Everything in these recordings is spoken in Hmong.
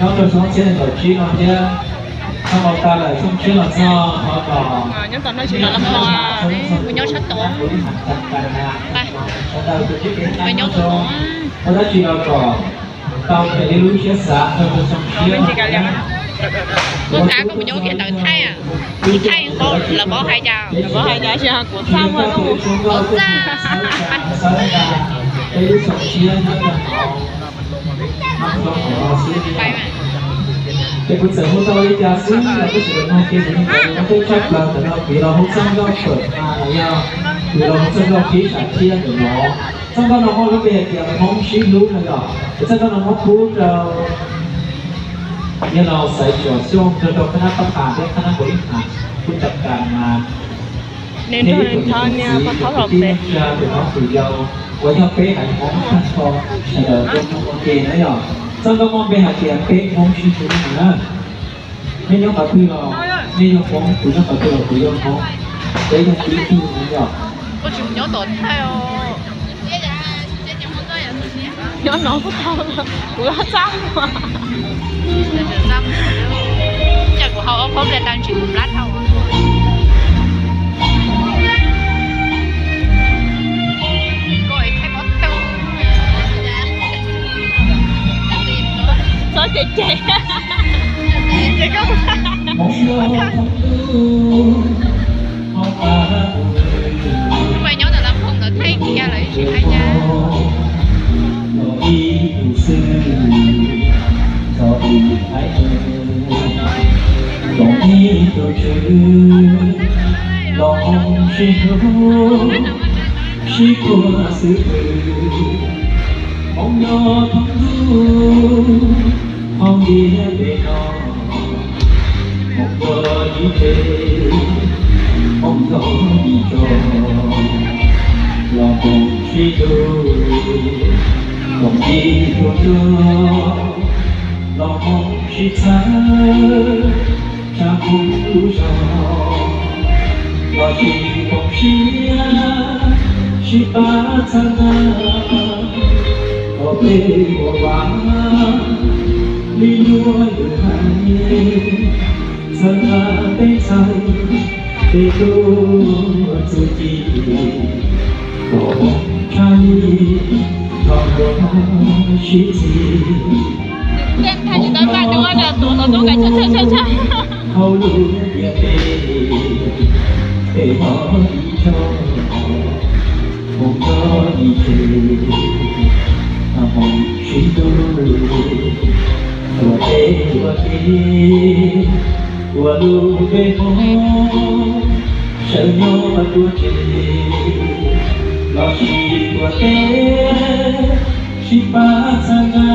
Nyob rau xyoo ob txhiab nees nkaum tsib no thiab, txog tau tas lawm xyoo tshiab los txog, thov kom nyob tom no tsis los los kuv nyob sab tod. Nyob ua dab tsi los kom tau raws li lub siab xav rau xyoo tshiab. Kuv kav kuv mus nyob kiag ntawd thaij, ib thaij lawv paub hais cas, lawv paub hais cas, kuv txaj muag, kuv txaj. Ces kuv txawm hu tau li cas xwb los kuj tsis tau nug kiag, kuv yeej tau tshaj plaws ntawm no, kuv los hu txoj nkauj fawm mas los yog kuv los hu txoj nkauj qhib sam thiab ntawm no. Txoj nkauj no muaj lub npe hais tias Hmoob sib hlub no yom. Ces txoj nkauj no muab pub rau yog los Xaiv Tsuam Xyooj, rau rau Khab Nab Pab Phas thiab Khab Nab Npaus Ib Phas, kuj cov kas mas tib neej tsa tus hlob tus yau uas yog peb haiv Hmoob tag nrho sawv daws tuaj mloog ua ke na yom. Txoj nkauj muaj npe hais tias Peb Hmoob Sib Hlub no na. Nej nyob qhov twg los nej yog Hmoob, kuv nyob qhov twg los kuv yog Hmoob, peb yog ib tug no yom. Koj tsis mus nyob tom thaj os. Nyob no kuj tau, kuv txaj muag. Cas kuv hau ob phob ple tau ntsis kuv plab dhau. Koj es thaij pob tw. Txob ces ces. Ces koj mus. Hnub no nyob ntawm Las Phoom ntawd thaij kiag lawv tsis hais cas. Los sib hlub sib puag xwb, Hmoob nyob thoob ntuj thoob ntiaj teb no, Hmoob tuaj ib tsev, Hmoob nyob ib tso, los Hmoob sib hlub, Hmoob ib tug ntuj, los Hmoob sib txhawb, tshaj Hmoob lub zog, los sis Hmoob siab sib pab txhawb nqa, kom peb ua vaj li luag lwm haiv, txhawb nqa peb ntxhais peb tub txuj ci, kom Hmoob tshaj lij, thov Hmoob sib txig. Hauv lub ntiaj teb, peb hnov ib tso, Hmoob nyob ib tsev, Hmoob sib hlub, tuav teb tuav kiv, ua lub npe Hmoob, sawv nyob tuav tsev, los sis tuav teb, sib pab txhawb nqa,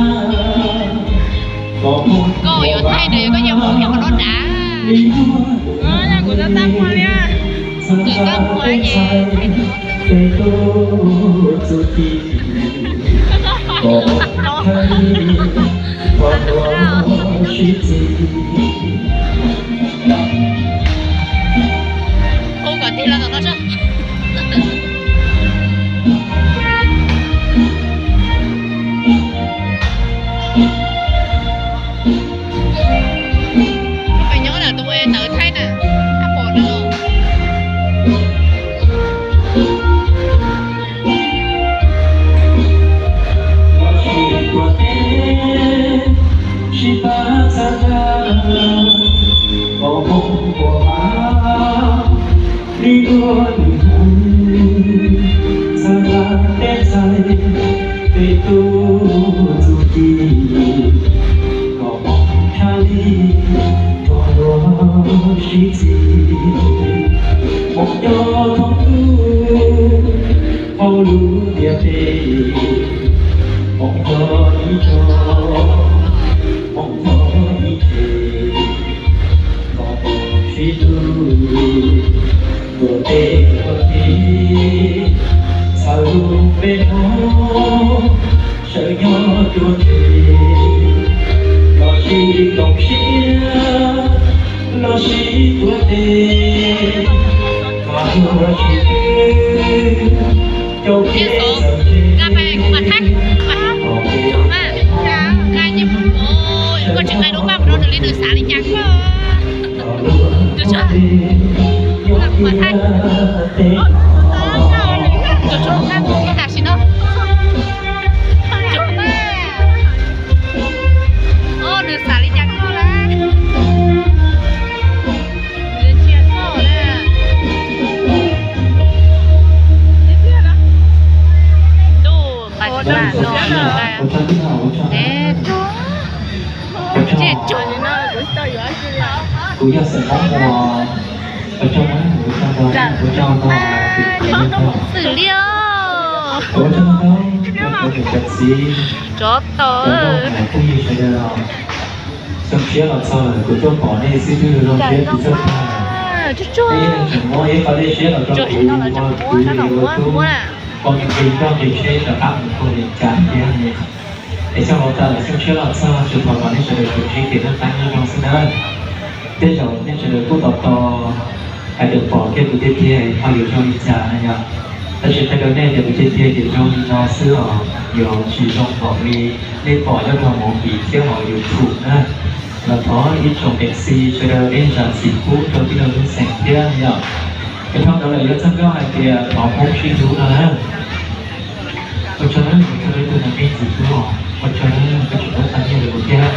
kom Hmoob. Koj yuav thaij nws, koj nyiam mus kiag qhov no dav. Kuv txaj muag li. Kuv txaj muag ces. Peb tub txuj ci, kom Hmoob tshaj lij, thov Hmoob sib txig. Hu kom tig los tom no tso. Peb nyob ntawm tus ntawd thaij na, ab pom no. Sib pab txhawb nqa, kom Hmoob ua vaj li luag lwm haiv, txhawb nqa peb ntxhais peb tub txuj ci, kom Hmoob tshaj lij, thov Hmoob sib txig. Hmoob nyob thoob ntuj hauv lub ntiaj teb, Hmoob nyob ib tso, Hmoob nyob ib tsev, kom Hmoob sib hlub, tuav teb tuav kiv, txhawb lub npe Hmoob, sawv nyob tuav tsev, los sis koom siab, los sis tuav teb, kom tuav tsev, cov kev txawv tsev, kom kev txawv tsev. Koj tsis nqaij dua paj no nws li nws xav li cas koj. Tus tsov, tus tsov, tus tsov tam sim no. Tus tsov, nws xav li cas koj lawm. Nws ntsia koj na. Ntuj, pas tsis mas no nws nqaij. Ua tsaug nawb, ua tsaug nawb. Ua tsaug. Kuv yog xeem Hmoob Muas, ua tsaug nawb, ua tsaug ntau, ua tsaug ntau, ua tsaug ntau. Xwm Liaj, ua tsaug ntau, ua tsaug ntau, cov niam cov txiv, cov phooj ywg sawv daws. Xyoo tshiab los txog lawm, kuv tuaj pom nej xwb twb zoo siab tsis txawj tag. Nej yeej tseem muab ib qho dej siab los rau kuv, ua kuv ua tub, ua nqi nroj nqi tsheb rov qab mus puag Vias Cas thiab. Es xyoo hauv tas lawm, xyoo tshiab los txog, tsuas thov kom nej sawv daws tsuas ntsib kev noj qab nyob zoo xwb nawb. Tej zaum nej sawv daws kuj tos tos hais tias pom kiag kuv tiag tiag ho yuav zoo li cas na yom. Tab sis qhia rau nej tias kuv tiag tiag ces zoo li no xwb os, yuav tsis zoo npaum li nej pom nyob rau movie thiab hauv YouTube na. Los thov ib tsoom MC sawv daws ib zam txim pub rau tij laug Nuj Xeem thiab na yom. Es dhau ntawd lawm yuav txog nkauj hais tias thov Hmoob sib hlub no na. Ua tsaug nawb, ua tsaug rau ib tug neeg pheej txim hlub os, ua tsaug nawb, koj tseem muab tau nyiaj rau kuv thiab.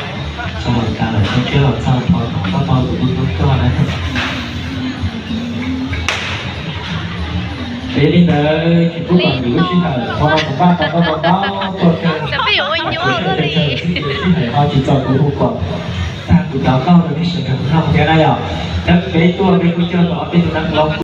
Xyoo laus tas lawm, xyoo tshiab los txog, thov kom koj tau tus hlub hlub koj na. Es yog li ntawd tsis pub kom nws lub sij hawm, qhov no kuv npaj tau koj tau npaub tuaj kawg, kuv sawv tsees tsawg xwb ces sij hawm ho tsis txaus kuv hu kom tag kuv cov nkauj rau nej sawv daws noj thiab na yom. Tab peb tuaj peb kuj coj tau ob peb tug neeg hlob